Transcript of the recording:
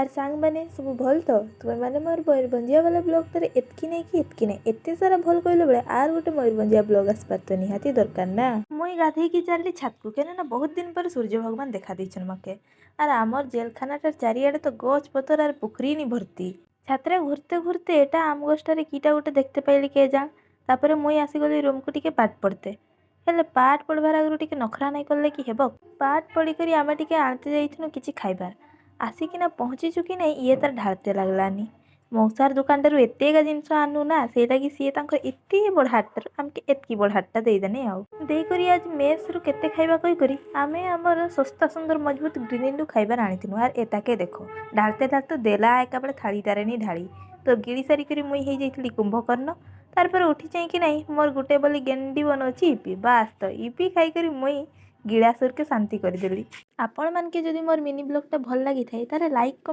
ଆର୍ ସାଙ୍ଗମାନେ, ସବୁ ଭଲ ତ? ତୁମେମାନେ ମୋର ମୟୂରଭଞ୍ଜିଆ ବାଲା ବ୍ଲଗ୍ଟାରେ ଏତ୍କି ନାଇଁ କି ଏତ୍କି ନାଇଁ, ଏତେ ସାରା ଭଲ କହିଲା ବେଳେ ଆର୍ ଗୋଟେ ମୟୂରଭଞ୍ଜିଆ ବ୍ଲଗ୍ ଆସିବାର ତ ନିହାତି ଦରକାର ନା। ମୁଇଁ ଗାଧେଇକି ଚାଲିଲି ଛାତକୁ, କେନ ନା ବହୁତ ଦିନ ପରେ ସୂର୍ଯ୍ୟ ଭଗବାନ ଦେଖା ଦେଇଛନ୍ ମକେ। ଆର୍ ଆମର୍ ଜେଲଖାନାଟାର ଚାରିଆଡ଼େ ତ ଗଛ ପତର ଆର୍ ପୋଖରୀ ନି ଭର୍ତ୍ତି। ଛାତରେ ଘୁରତେ ଘୁରତେ ଏଟା ଆମ୍ ଗଛଟାରେ କିଟା ଗୋଟେ ଦେଖତେ ପାଇଲି କେ ଜାଣ। ତାପରେ ମୁଇଁ ଆସିଗଲି ରୁମକୁ ଟିକେ ପାଠ ପଢ଼ତେ। ହେଲେ ପାଠ ପଢ଼ବାର ଆଗରୁ ଟିକେ ନଖରା ନାଇଁ କଲେ କି ହେବ? ପାଠ ପଢ଼ିକରି ଆମେ ଟିକେ ଆଣତେ ଯାଇଥିନୁ କିଛି ଖାଇବାର। ଆସିକିନା ପହଞ୍ଚିଛୁ କି ନାଇଁ, ଇଏ ତାର ଢାଳତେ ଲାଗଲାନି। ମଉସାର ଦୋକାନଟାରୁ ଏତେଗା ଜିନିଷ ଆନୁ ନା, ସେଇଲାଗି ସିଏ ତାଙ୍କର ଏତେ ବଡ଼ ହାଟଟାରୁ ଆମକେ ଏତ୍କି ବଡ଼ ହାଟଟା ଦେଇଦେନେ। ଆଉ ଦେଇକରି ଆଜ ମେସ୍ରୁ କେତେ ଖାଇବା କହିକରି ଆମେ ଆମର ଶସ୍ତା, ସୁନ୍ଦର, ମଜବୁତ ଗ୍ରୀନିରୁ ଖାଇବାର ଆଣିଥିନୁ। ଆର୍ ଏତାକେ ଦେଖ, ଢାଳତେ ଢାଳତେ ଦେଲା ଏକାବେଳେ ଥାଳିଟାରେ ନି ଢାଳି। ତ ଗିଳି ସାରିକରି ମୁଇଁ ହେଇଯାଇଥିଲି କୁମ୍ଭକର୍ଣ୍ଣ। ତାରପରେ ଉଠି ଯାଇକି ନାଇଁ ମୋର ଗୋଟେ ବୋଲି ଗେଣ୍ଡି ବନଉଛି ଇପି, ବାସ୍, ତ ଇପି ଖାଇକରି ମୁଇଁ ଗିଳା ସୁରକେ ଶାନ୍ତି କରିଦେଲି। ଆପଣମାନକେ ଯଦି ମୋର ମିନି ବ୍ଲଗ୍ଟା ଭଲ ଲାଗିଥାଏ, ତାହେଲେ ଲାଇକ୍, କମେଣ୍ଟ